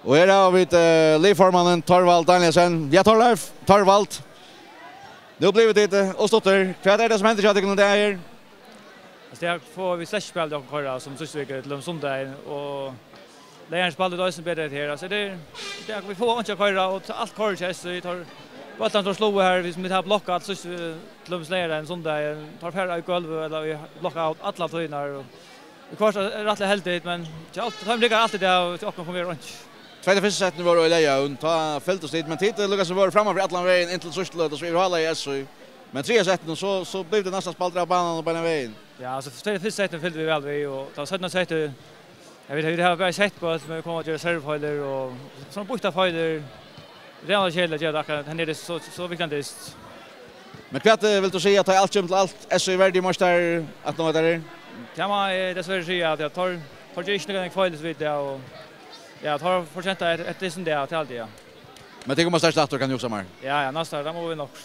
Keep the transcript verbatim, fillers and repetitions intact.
Og her hava vit, eh, liðformannin Thorvald Danielsen. Ja, Thorleif, Thorvald. Nú blivu tit, eh, ov stuttir. Hvat er tað sum hendir hjá tykkum í dag her? Altso, tað fáa vit slett ikki spælt okkum koyra sum síðstu viku til sunnudag, og leiðarin spældi eisini betri her. Altso, tað er, tað er, vit fáa einki at koyra, og alt koyrir hjá S J. Vit hava bóltarnir, teir sláa her, vit, vit hava blokkað alt síðstu, til dømis leygardagin, sunnudag, teir fara í gólv, ella vit blokka út alla tíðina, og viðhvørt er rættiliga heldigt, men tað er alt, teimum riggar alt í dag, og hjá okkum fungerar einki. Tveir fyrstu settini vóru í leygardags, tá fylgdust tit, men tit, eh, líkasum vóru frammanfyri allan vegin inn til síðstu løtu, so yvirhálaðu S J. Men triðja settinum, so, so blivu tit næstan spældir av banan og beinan vegin. Ja, altso, tveir fyrstu settini fylgdu vit væl við, og tá seinna settið, ja, vit, vit hava bæði sett bólt, men vit koma at gera servufeilir, og sovorðnar býttafeilir. Tað er keðiligt at gera tað akkurát, her er tað so, so viklandi dyst. Men hvat, eh, vilt tú siga, tá alt kemur til alt, S J verdig meistari aftan á hetta her? Tað má eg dessverri siga, at, ja, teir, teir gera ikki nakrar feilir, so vidt eg, og, ja, teir fortjenta eitt, eitt dysent, ja, tað haldi eg, ja. Men tit koma sterkt aftur, kann eg hugsa mær. Ja, ja, næsta ár, tá mugu vit nokk